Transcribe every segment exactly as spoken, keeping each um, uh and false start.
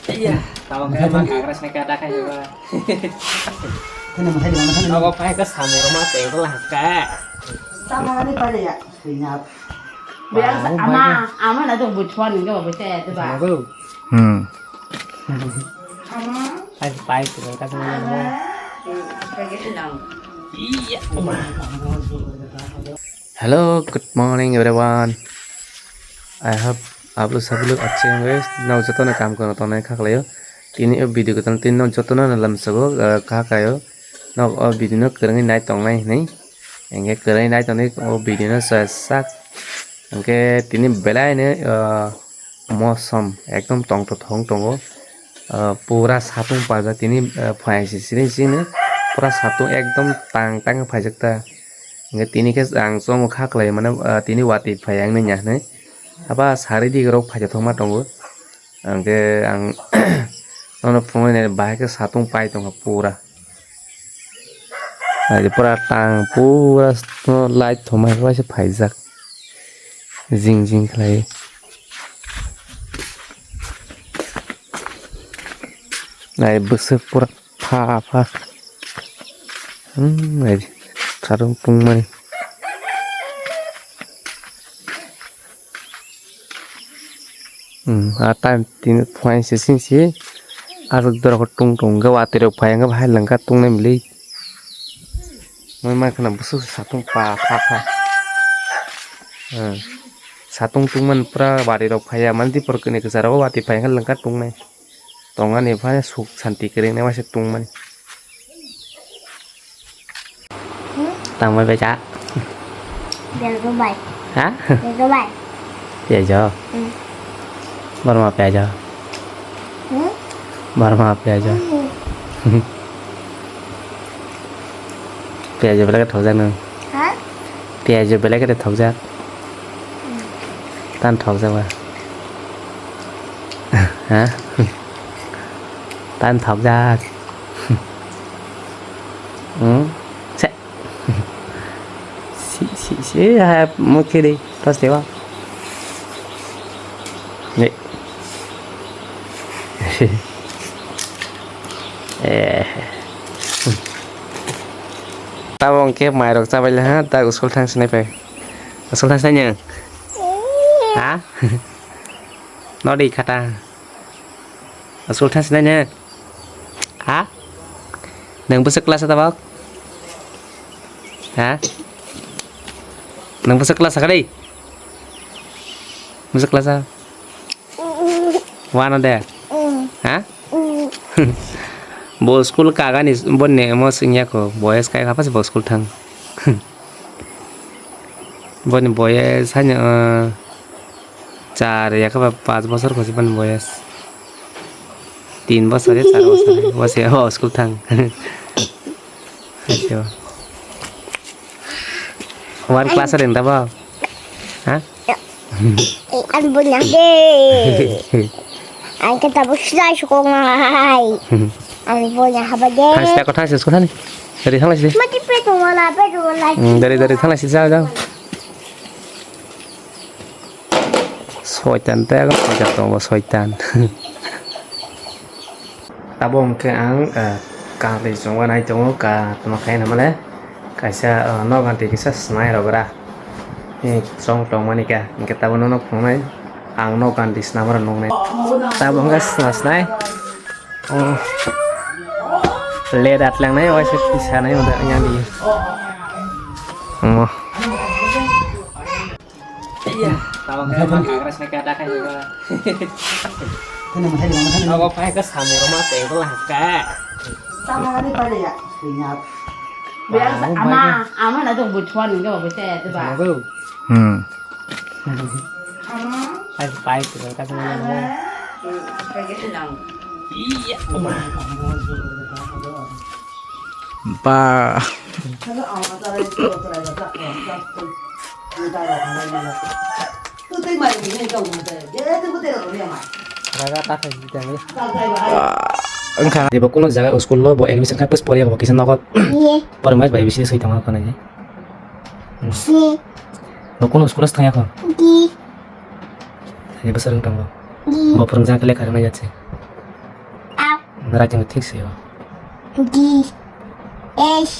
Iya, tawang kaya mah kagra sini kata kaya ba. Nogo pai ke samur mah tengkel lah ka. Sama ni pada ya. Senyap. Biar ama ama na tu butuan ke ba butuan ya tu ba. Hmm. Pai pai tu ka sama ni. Iya. Hello, good morning everyone. I hope ablu sablu achhe wngwi nok jotono kam kono tongnai kha khlaio. Tini o video kwtal tini nok jotono lamsogo, ah, kha khaio. Nok o video no kwrwngwi nai tongnai hinwi. Hinkhe kwrwngwi nai tongwi o video no chaya sak. Hinkhe tini belai no, ah, mosom ekdom tongthothong tongo. Ah, pura satung pajak tini, ah, phaiyang se sini sini pura satung ekdom tang tang phaijak ta. Hinkhe tini khe ang chongo kha khlai mano, ah, tini watwi phaiyang nini hinwi. Aba sari dik rok phaijak thokma tongo. Hinkhe ang nono phunuknai bahai khe satung pai tongkha pura. Ai pura tang pura light thomai waisa phaijak. Jing jing khlai. Ai bwswk pura pha pha. Hmm, ai sarung tungmani. Hmm, a time tin phuain se sing se. Aswk dorok tung tung ga watwi rok phai ang bahai langka tung nai mili. Moi ma khana busu satung pa pha pha. Hmm. Satung tung man pura watwi rok phai ya man di por kene kisa rok watwi phai ang langka tung nai. Tong ani phai suk santi kering nai waisa tung mani. Tangbai bai cha. Piajo bai. Ha? Piajo bai. Piajo. Hmm. Borma piajo. Hmm? Borma piajo. Hmm. Piajo belai khe thokjak nung. Ha? Piajo belai khe thokjak. Hmm. Tan thokjak ba. Ha? Tan thokjak. Hmm? Se. Si, si, si, ha, mukhe de, tos dewa. Ne. Eh. Tabo hwnkhe mairok chabaila ha, ta school thang sinai pai. School thang sinai nang? Ha? Nodi khata. School thang sinai nang? Ha? Nwng bwswk class o tabok? Ha? Nwng bwswk class o kali? Bwswk class o? One o de? Ha? Bo school kagani boni emo singya ko boyes kai khapasi bo school thang. Boni boyes haino, ah, char ya khe ba panch bosor kosi boni boyes. Tin bosor ya char bosor. Bo se o school thang. Ayo. One class rin ta ba? Ha? Ang bunya de. Ang kita buksa sukongai. Ang bunya haba de. Thang sila ko thang sila school thani. Dari thang sila. Mati petu wala petu wala. Hmm, dari dari thang sila jao jao. Soitan tei ang soitan tongo soitan. Abo hwnkhe ang, eh, kangrwi chongma nai tongo ka tamo khe hinamale kaisa, eh, noganti kisa snai rok ra. Eh, chong tongmani khe hwnkhe tabuk nono phunuknai ang noganti snama rok nuknai. Tabuk hwnkhe sna snai. Oh. Late atlangnai waisa tisanai wngkha yang di. Oh. Iya, tawang kaya mah kagra sini kata kaya ba. Nogo pai ke samur mah tengkel lah ka. Sama ni pada ya, senyap. Biar ama, ama na tu butuan ni kau baca ya tu ba. Hmm. Pai pai tu ka sama ni. Iya, ama. Ba. Wngkha. Jebo kuno jaga school lo bo admission khai pos poriya bo kisa nogo. Pormai bai bisi soi tongo khana ni. Bo kuno school as thangya kho. Ani bwswk wng tongo. Bo phwrwngjak le karwi nai jat se. Writing thik se o. D H.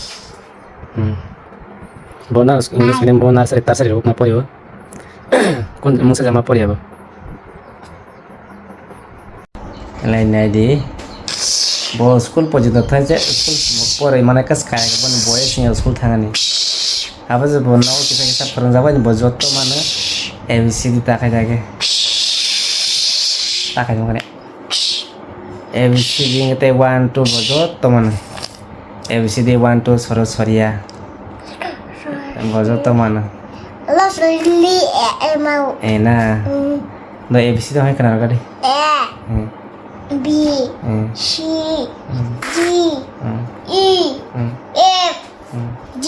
Hmm. Bo na English medium, bo nursery, tertiary rok ma pori o. Kun mungsa jama pori abo. Lai nai di. Bo school porjonto thang je, school poroi mane kas kai bo ni boy sing school thangani. Abo je bo no kisa kisa phwrwngjak bai bo jotto mano A B C D ta khai dage. Ta khai mane. A B C D tei one two bo jotto mano. A B C D one two soro soria. Bo jotto mano. Last really a mau. Eh na. Mm. Do A B C D hai kana gadi. A. Hmm. B. Hmm. C. Hmm. D. Hmm. E. Hmm. F. Hmm. G.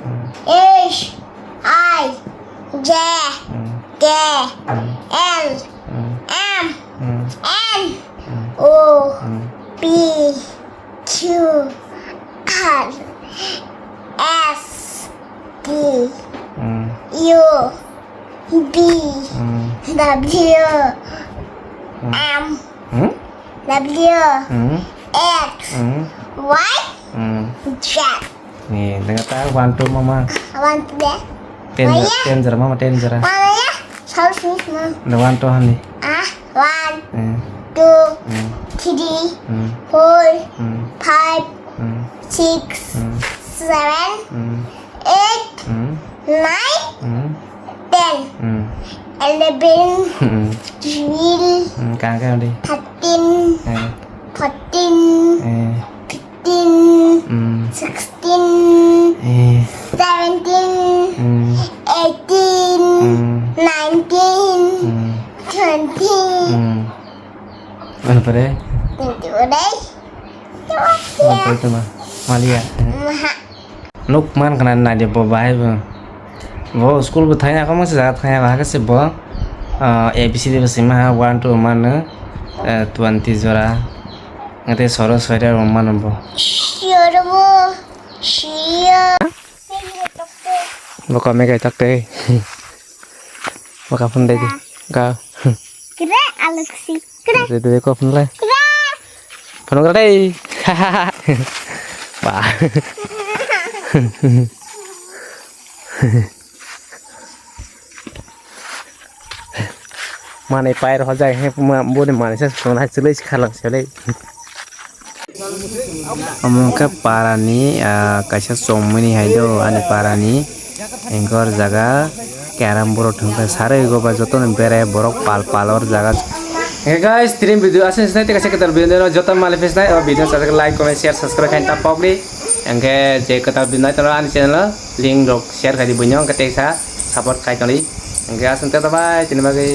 Hmm. H. I. J. Hmm. K. Hmm. L. Hmm. M. Hmm. N. Hmm. O. Hmm. P. Q R S T Mm. U V Mm. W Mm. M Mm. W Mm. X Mm. Y Mm. Z. Ni, dengan tak one two mama. One two ya. Ten Why jera, ya? Ten jera mama, ten jera. Mama ya, saus ni semua. Ada one two hani. Ah, one, Mm. two, Mm. three, Mm. four, Mm. five, Mm. six, Mm. seven, Mm. eight, Mm. nine, Mm. ten, Mm. eleven, Mm. twelve, Mm. Kang kang di. Thirteen, Eh. fourteen, Eh. fifteen, Mm. sixteen, Eh. seventeen, Mm. eighteen, Mm. nineteen, Mm. twenty. Mm. Ano pare? Twenty udah. Ano pare tuma? Malia. Maha. Nuk man kana nai de bo bahai bo. Bo school bo thangya ko masa jaga thangya ko hakhe se bo, ah, A B C D bo sima ha one two mano, eh, twenty jora. Ngate soro soira rok mano bo. Siyoro bo, siya. Bo kame kai tak te. Bo ka phun dai di. Ka. Kira aluksi. Kira. Dai dai ko phun lai. Kira. Phun kira dai. Ba. Manwi pair hojak he boni manwi se swngnai chwlwi se khalang se le. Omo khe para ni, ah, kaisa chongmani hai do ani para ni engkor jaga carrom board thwngkhe sarwi go ba jotono berai borok pal pal or jaga. Hey guys, tini video aswk se tei kaisa kwtal video no joto mali phisnai o video sajak like, comment, share, subscribe khaina ta pokdi. Engkhe je kwtal video nai tono ani channel o link rok share khai di buino engkhe teksa support khai tongdi. Engkhe aswk te bye tini bagwi.